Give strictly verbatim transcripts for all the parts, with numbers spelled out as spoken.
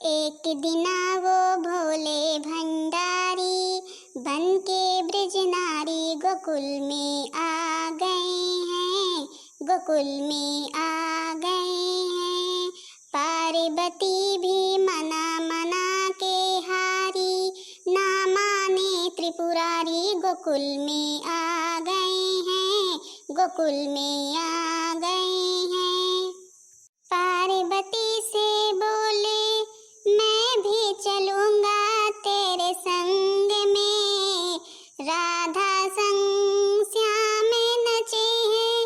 एक दिना वो भोले भंडारी, बन के ब्रज नारी गोकुल में आ गए हैं, गोकुल में आ गए हैं। पार्वती भी मना मना के हारी, ना माने त्रिपुरारी, गोकुल में आ गए हैं, गोकुल में आ गए हैं। पार्वती से बोले, मैं भी चलूंगा तेरे संग में। राधा संग श्याम नचे हैं,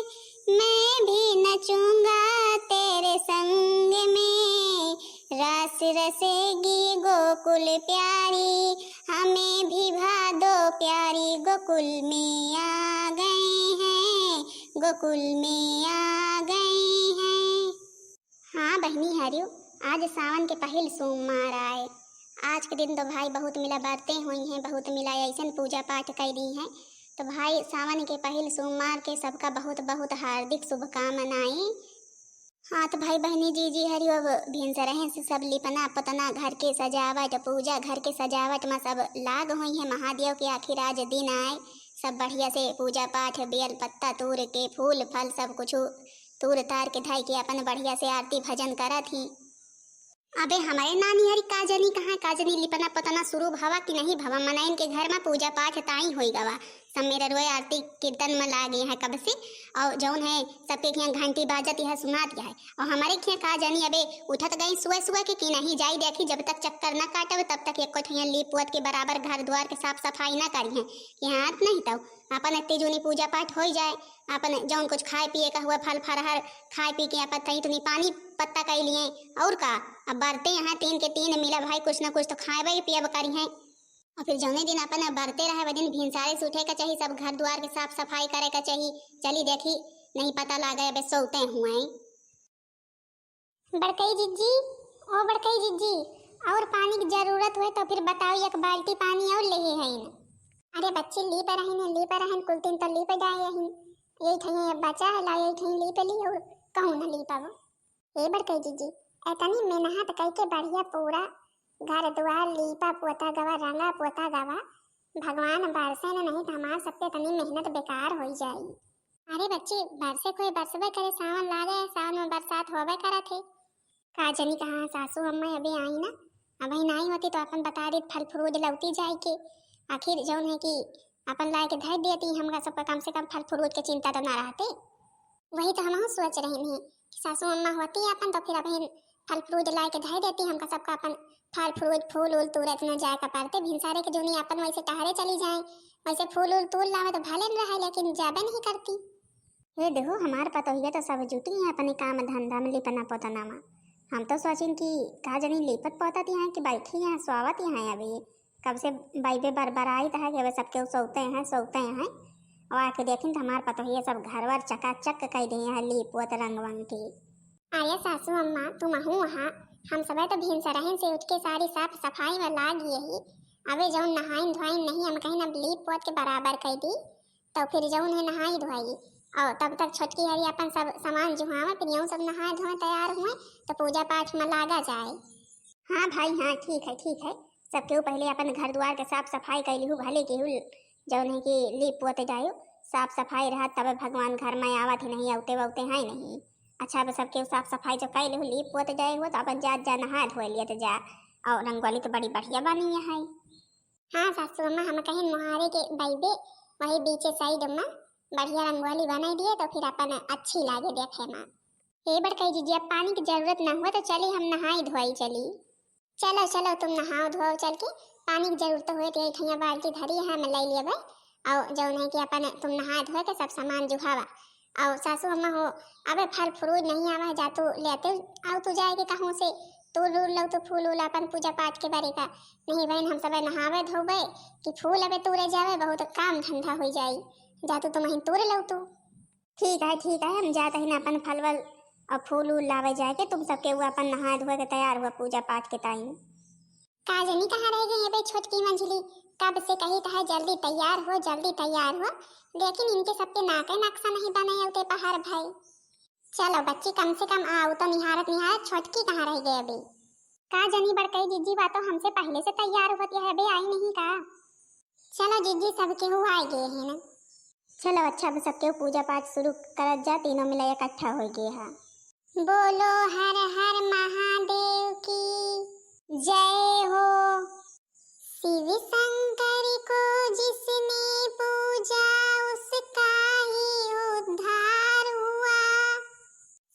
मैं भी नचूंगा तेरे संग में। रास रसेगी गोकुल प्यारी, हमें भी भादो प्यारी। गोकुल में आ गए हैं, गोकुल में आ गए हैं। हाँ बहिनी हरियो, आज सावन के पहिल सोमवार आए। आज के दिन तो भाई बहुत मिला बरते हुई हैं, बहुत मिला ऐसन पूजा पाठ कइ दी हैं। तो भाई सावन के पहिल सोमवार के सबका बहुत बहुत हार्दिक शुभकामनाएं। हाँ तो भाई बहिनी जीजी हरियो, अब भिनसरहे से सब लिपना पोतना घर के सजावट, पूजा घर के सजावट में सब लाग हुई है महादेव के। आखिर आज दिन आए, सब बढ़िया से पूजा पाठ, बेल पत्ता तूर के, फूल फल सब कुछ तूर तार के धइ के अपन बढ़िया से आरती भजन करत ही। अबे हमरे नानी हरी का जनी कहाँ, का जनी लिपना पोतना शुरू भवा कि नहीं भवा, मनइन के घर में पूजा पाठ ताई होई गवा। सब मेरे रोए आरती कीर्तन में लागे हैं कब से, और जौन है सबके खियाँ घंटी बाजत यह सुनात यह है, और हमारे खियाँ का जनी अबे उठत गई सुबह सुबह के कि नहीं जाई देखी, जब तक चक्कर ना काटब तब तक एको ठिया लीप पोत के बराबर घर द्वार के साफ सफाई ना करी हैं कि हाथ नहीं तो अपन इतनी जूनी पूजा पाठ होई जाए, अपन जौन कुछ खाए पिए का हुआ, फल फरहर खाए पी के अपन तई तुनी पानी पत्ता कइ लिए। और का, अब बरते यहाँ तीन के तीन मिला भाई, कुछ ना कुछ तो खाएबे पियब करी हैं। और फिर जौने दिन अपन बरते रहे, वह दिन भिनसारे से उठे का चाही, सब घर द्वार के साफ सफाई करे का चाही। चली देखी, नहीं पता लागे अबे सोते हुए। बड़कई जिज्जी, ओ बड़कई जिज्जी, और पानी की जरूरत होए तो फिर बताओ, एक बाल्टी पानी और लेहे हईन। अरे बच्ची, लीप रहन, लीप रहन, कुल दिन तो लीप जाए हईन, यही ठइया अब बचा है, ला यही ठइया लीप ली और कहूँ न लीपब। ए बड़कई जिज्जी, एतनी मेहनत कइके बढ़िया पूरा घर द्वार लीपा पोता गवा, रंगा पोता गवा, भगवान बरसे न, नहीं तो हमार सबके एतनी मेहनत बेकार होई जाई। अरे बच्ची, बरसे कोई बरसबे करे, सावन लागे, सावन में बरसात होबे करत है। का जनी कहाँ सासू अम्मा अबे आई ना, अबही नाई होती तो अपन बता देत फल फ्रूट लौती जाए के। आखिर जौन है कि अपन लाए के धर देती, हमका सबका कम से कम फल फ्रूट के चिंता तो ना रहते। वही तो हमहू सोच रही नहीं कि सासू अम्मा होती अपन तो फिर अबही फल फ्रूट लाए के धर देती, हमका सबका अपन फल फ्रूट फूल उल तूरत न जाए का पड़ते। भिनसारे के जूनी अपन वैसे टहरे चली जाए, वैसे फूल उल तूर लावे तो भले न रहे, लेकिन जाबे नहीं करती। हे देहो, हमार पतोहिया तो सब जुटी हैं अपने काम धंधा में, लिपना पोतना में। हम तो सोचिन कि का जनी लिपत पोतत यहाँ कि बैठी यहाँ सोवत यहाँ अभी। कब से बैबे बरबराइत है कि अबे सबके सोते हैं, सोते हैं। और आके देखिन तो हमार पतोहिया सब घर वर चकाचक कइ दिए हैं लीप पोत रंग वंग के। अरे सासू अम्मा, तुमहू वहाँ, हम सबे तो भिनसरहिन से उठ के सारी साफ सफाई में लाग गई ही। अबे जौन नहाइन धोआइन नहीं, हम कहिन अब लीप पोत के बराबर कइ दी, तो फिर जौन है नहाई धोआई। और तब तक छोटकी हरी अपन सब सामान जुहावे, फिर यूं सब नहाए धोए तैयार हुए, तो पूजा पाठ में लागा जाए। हाँ भाई, हाँ, ठीक है, ठीक है। सब केहू पहले अपन घर द्वार के साफ सफाई कइ लिहू, भले केहू जौन है कि लीप पोत जायो, साफ सफाई रहत तबे भगवान घर में आवत ही नहीं, औते वौते हैं नहीं। अच्छा, अब सब केहू साफ सफाई जो कइ लिहू, लीप पोत जाए हो, तो अपन जात जा नहा धोए लियत जा। और रंगोली तो बड़ी बढ़िया बनी है। हाँ सासू अम्मा, हम कहिन मुहारे के बैबे वही बीचे साइड में बढ़िया रंगोली बनाई दिए तो फिर अपन अच्छी लागे देखे में। हे बड़कई जिज्जी, अब पानी की जरूरत ना हुआ तो चली हम नहाई धोई चली। चलो चलो, तुम नहाओ धोओ चल के, पानी की जरूरत हुए तो यही ठैया बाल्टी धरी है, हम ले लिए भाई। और जौन है कि अपन तुम नहा धोए के सब सामान जुहावा। और सासू अम्मा हो, अबे फल फ्रूट नहीं आवा है, जा तू लेते आओ तू जाए के कहूँ से, तूर लूर लो तू फूल उल अपन पूजा पाठ के बारे का। नहीं बहन, हम सबे नहावे धोबे कि फूल अबे तूरे जावे, बहुत काम धंधा हो जाई। जा तू तुम तूर लो तू। ठीक है, ठीक है, हम जात ही ना अपन फलवल और फूल उल लावे जाए के, तुम सबके वो अपन नहाए धोए के तैयार हुआ पूजा पाठ के टाइम। का जनी कहाँ रह गई अबे छोटकी मंझली, कब से कही था जल्दी तैयार हो, जल्दी तैयार हो, लेकिन इनके सबके नाके नक्शा नहीं बने होते पहाड़ भाई। चलो बच्ची, कम से कम आओ तो निहारत निहारत छोटकी कहाँ रह गई अबे। का जनी बड़कई जिज्जी, बा तो हमसे पहिले से तैयार होत है, अबे आई नहीं का? चलो जिज्जी, सब केहू आइ गए हैं ना। चलो अच्छा, अब सब केहू पूजा पाठ शुरू करत जा, तीनों मिला इकट्ठा होइ गए हैं। बोलो हर हर महादेव की जय हो। शिव शंकर को जिसने पूजा उसका ही उद्धार हुआ।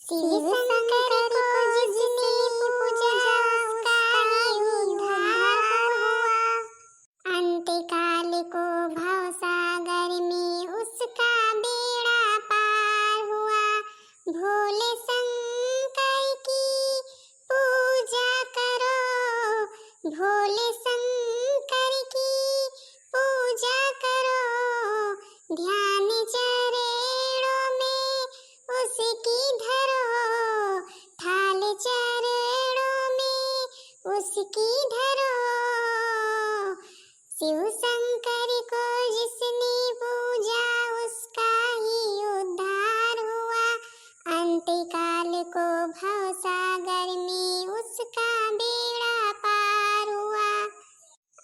शिव शंकर को जिसने पूजा उसका ही उद्धार हुआ। अंतकाल को भवसागर में उसका बेड़ा पार हुआ। भोले शंकर की पूजा करो, भोले शंकर की पूजा करो, ध्यान चरणों में उसकी धरो, थाल चरणों में उसकी धरो। शिव शंकर को जिसने पूजा उसका ही उद्धार हुआ। अंतकाल को भवसागर में उसका बेड़ा पार हुआ।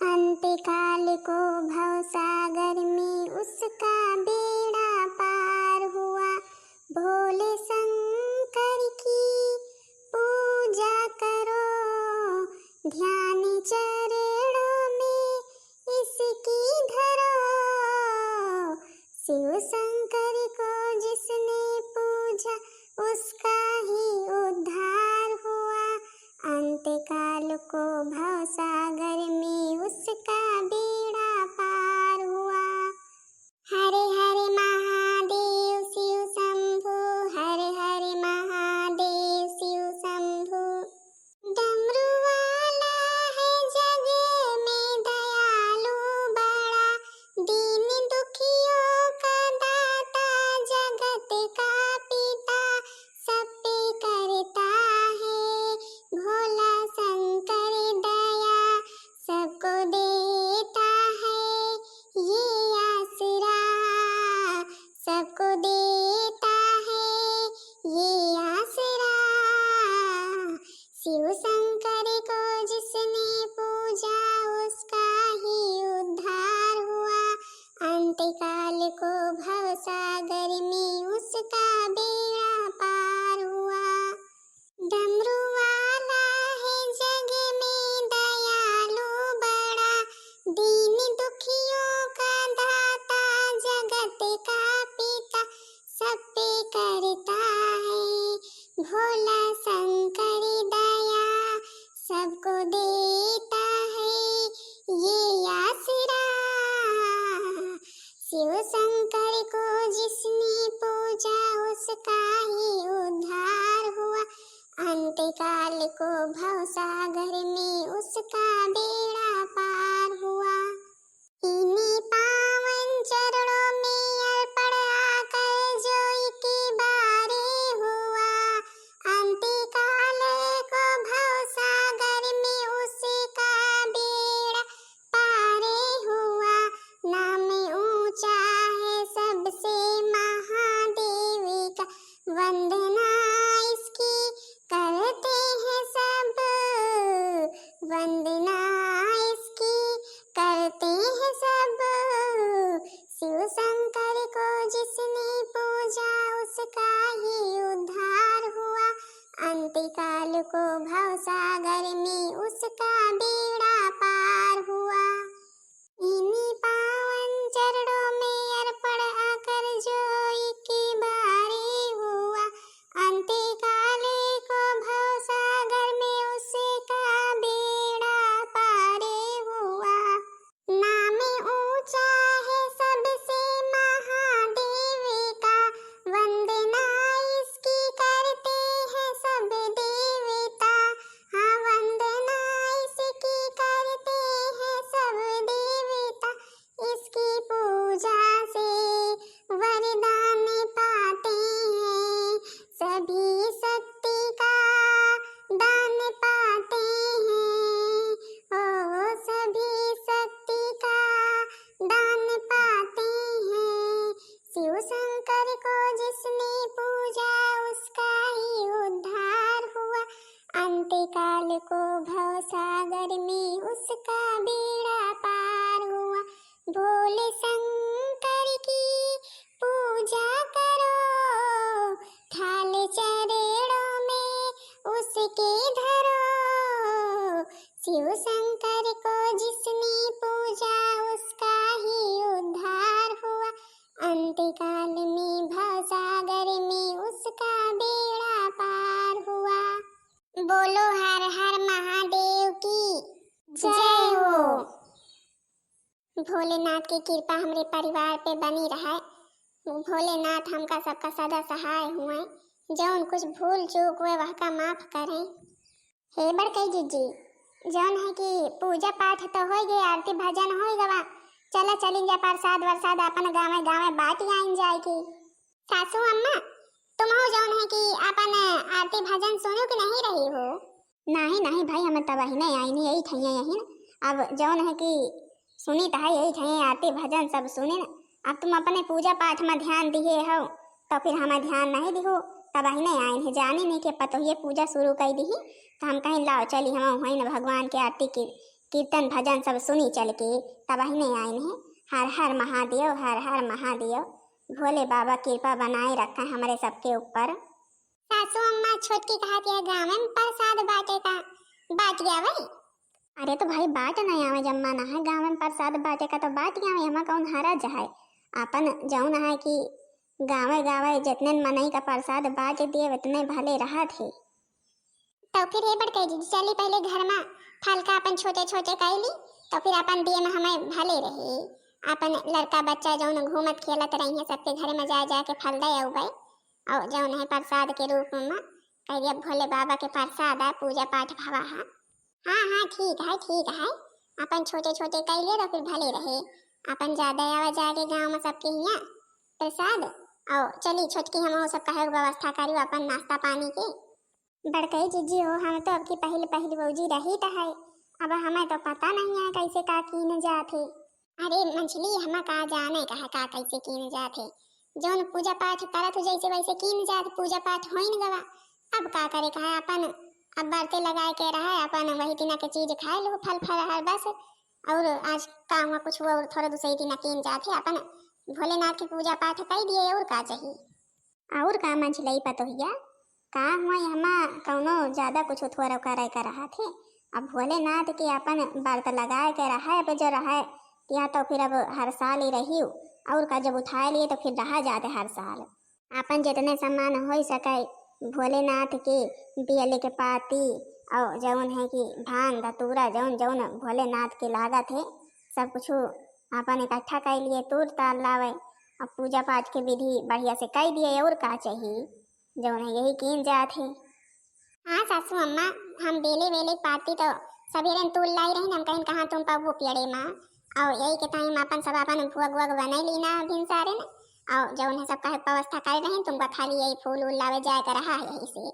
अंतकाल को भवसागर में उसका बेड़ा पार हुआ। भोले शंकर की पूजा करो, ध्यान चरणों में इसकी धरो। शिव शंकर को जिसने पूजा उसका ही उद्धार हुआ। अंतकाल को भवसागर में उसका बेड़ा पार हुआ। हर हर महादेव शिव शंभु, हर हर महादेव शिव शंभु। डमरू वाला है जग में दयालु बड़ा, दीन दुखियों का दाता जगत का पिता, सब पे करता है भोला शंकर दया, सबको देता है ये आसरा, सबको देता है ये आसरा। शिव शंकर को जिसने पूजा उसका ही उद्धार हुआ। अंतकाल को भवसागर में उसका बेड़ा पार हुआ। डमरू वाला है जग में दयालु बड़ा, दीन दुखियों का दाता जगत का पिता, सब पे करता है भोला शंकर दया, सबको देता है ये आसरा। शिव शंकर को जिसने पूजा उसका ही उद्धार हुआ। अंतकाल को भवसागर में उसका बेड़ा पार हुआ। इन्हीं पावन चरणों में अर्पण आकर जो एक बारे हुआ। अंतकाल को भवसागर में उसका बेड़ा पार शिव शंकर को जिसने पूजा, उसका ही उद्धार हुआ। अंतकाल में भवसागर में उसका बेड़ा पार हुआ। बोलो हर हर महादेव की जय हो। भोलेनाथ की कृपा हमरे परिवार पे बनी रहे। भोलेनाथ हमका सबका सदा सहाय हुए। जौन कुछ भूल चूक हुए, वहका माफ करें। हे बड़कई जीजी, जौन है कि पूजा पाठ तो होई गए, आरती भजन होई गवा, चला चलिन जा प्रसाद वरसाद अपन गावे गावे बाँटि आइन जाए की। सासू अम्मा, तुमहू जौन है कि अपन आरती भजन सुनो कि नहीं रही हो? नहीं, नहीं भाई, हम तब ही नहीं आइन, यही ठैया यही न। अब जौन है कि सुनी त है, यही ठैया आरती भजन सब सुनी न। अब तुम अपने पूजा पाठ में ध्यान दिहे हो, तो फिर हमें ध्यान नहीं दिहो, तब ही नहीं आइन है। जानी नहीं कि पतोहिए पूजा शुरू कर दी, तो हम कहीं लाओ चली, हम वहीं न भगवान के आरती की कीर्तन भजन सब सुनी चल के, तब ही नहीं आइन है। हर हर महादेव, हर हर महादेव। भोले बाबा कृपा बनाए रखे हमरे सबके ऊपर। सासू अम्मा, छोटकी कहत है गाँव में प्रसाद बाँटे का, बाँटि आवे। अरे तो भाई, बाँट नहीं आवे, जम्मा ना है गाँव में प्रसाद बाँटे का, तो बाँटि आवे, हमा कौन हरज है। अपन जौन है कि गावे गावे जितने मनई का प्रसाद बाँटि दिए, उतने भले रहत है। तो फिर हे बड़कई जीजी, चली पहले घर में फल का अपन छोटे छोटे कई ली, तो फिर अपन दिए में हमें भले रही। अपन लड़का बच्चा जौन घूमत खेलत रही हैं, सबके घर में जा जा के फल दे अउबे। और जौन है प्रसाद के रूप में कह दिया, भोले बाबा के प्रसाद है, पूजा पाठ भवा है। हाँ हाँ, ठीक है, ठीक है, अपन छोटे छोटे कई लिए तो फिर भले रहे। अपन ज्यादा आवा जाके गाँव में सबके हियाँ प्रसाद। और चली छोटकी, हम सब कहे व्यवस्था करी अपन नाश्ता पानी के। बड़कई जीजी हो, हम तो अबकी पहिल पहिल भौजी रही त है, अब हमें तो पता नहीं है कैसे का कीन जात है। अरे मंझली, हमें का जाने का है का कैसे कीन जात है, जौन पूजा पाठ करत हो जैसे वैसे कीन जात, पूजा पाठ होइन गवा। अब का करे का है, अपन अब बरते लगाए के रहे, अपन वही दिना के चीज खाए लो, फल फलहार बस। और आज का हुआ कुछ हुआ, और थोड़ा दूसरे दिना कीन जात है, अपन भोलेनाथ के पूजा पाठ कई दिए, और का चाहिए। और का मंझलई पतोहिया, का हुआ, हमा कौनो ज्यादा कुछ थोड़ा करे का रहा थे। अब भोलेनाथ के अपन व्रत लगाए के रहा है, अब जो रहा है, या तो फिर अब हर साल ही रही, और का जब उठाए लिए तो फिर रहा जाते हर साल। अपन जितने सामान हो सके भोलेनाथ के बेल के पाती और जौन है कि भांग धतूरा जौन जौन भोलेनाथ के लागत है, सब कुछ अपन इकट्ठा कर लिए, तूर तार लावे। अब पूजा पाठ के विधि बढ़िया से कई दिए, और का चाहिए, जौन है यही कीन जात है। हाँ सासू अम्मा, हम बेले वेले पाती तो सवेरे तूर लाई रही, हम कहीं कहाँ तुम पाबू पेड़े माँ। और यही के टाइम अपन सब अपन भुअग वुअग बनाई ली ना भिनसारे ने, और जौन है सब कहे व्यवस्था करे रही, तुमका खाली यही फूल उल लावे जाए का रहा है, यही से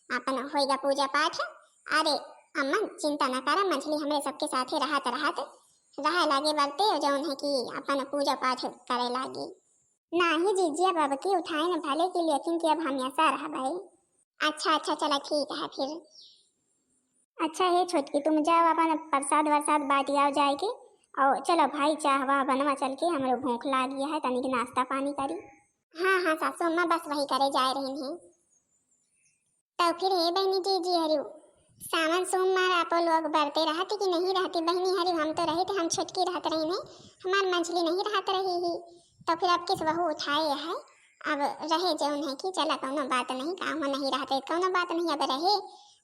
अपन होएगा पूजा पाठ। अरे अम्मा चिंता न करा, मंझली हमरे सबके साथे रहत रहत रहे लागे बरते, और जौन है कि अपन पूजा पाठ करे लागे। नाही जीजी, अब, अब की उठाए न भले की, लेकिन कि अब हमेशा रहबे। अच्छा, अच्छा, चला ठीक है फिर। अच्छा हे छोटकी, तुम जाओ अपन प्रसाद वरसाद बाँटि आओ जाए के, और चलो भाई चाह वाह बनवा चल के, हमरो भूख लागी है, तनिक नाश्ता पानी करी। हाँ, हाँ सासू अम्मा, बस वही करे जाए रही हैं। तो फिर हे बहनी जीजी हरिउ, सावन सोमवार आपो लोग बरते रहती कि नहीं रहती? बहनी हरिउ, हम तो रही थे, हम छोटकी रहत रही ने, हमार मंझली नहीं रहत रही ही। तो फिर अब किस बहू उठाए है, अब रहे जौन है कि चला कौनो बात नहीं, काम हो नहीं रहते कौनो बात नहीं, अब रहे।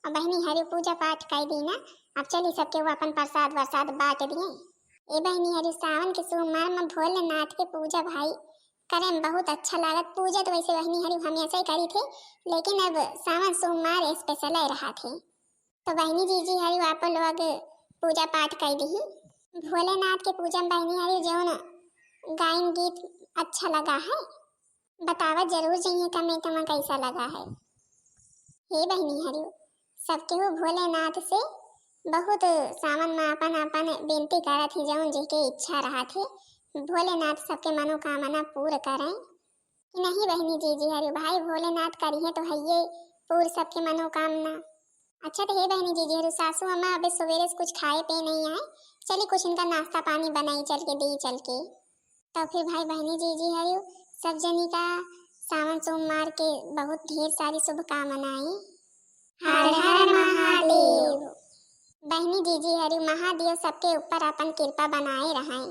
अब बहनी हरिउ पूजा पाठ कर दी ना, अब चली सबके वो अपन प्रसाद वरसाद बाँट दिए। ए बहनी हरिउ, सावन के सोमवार में भोलेनाथ के पूजा भाई करे में बहुत अच्छा लागत। पूजा तो वैसे बहनी हरिउ हमेशा ही करी थे, लेकिन अब सावन सोमवार special ही रहा थे। तो बहनी जीजी हरिउ आप लोग पूजा पाठ कर दी। भोलेनाथ के पूजा में बहनी हरिउ जौन गायन गीत अच्छा लगा है, बतावा जरूर जइए comment में कैसा लगा है। हे बहनी हरिउ, सब केहू भोलेनाथ से बहुत सावन में अपन अपन विनती करत ही, जौन जेके इच्छा रहत है, भोलेनाथ सबके मनोकामना पूर्ण करें। कि नहीं बहनी जीजी हरिउ, भाई भोलेनाथ करिहे तो हइये पूर्ण सबके मनोकामना। अच्छा तो हे बहनी जीजी हरिउ, सासू अम्मा अबे सवेरे से कुछ खाए पे नहीं आए, चली कुछ इनका नाश्ता पानी बनाई चल के, दी चल के। तो फिर भाई बहनी जीजी हरिउ, सब जनी का सावन सोमवार के बहुत ढेर सारी शुभकामनाएं। हर हर महादेव। बहिनी जीजी हरी, महादेव सबके ऊपर अपन कृपा बनाए रहै।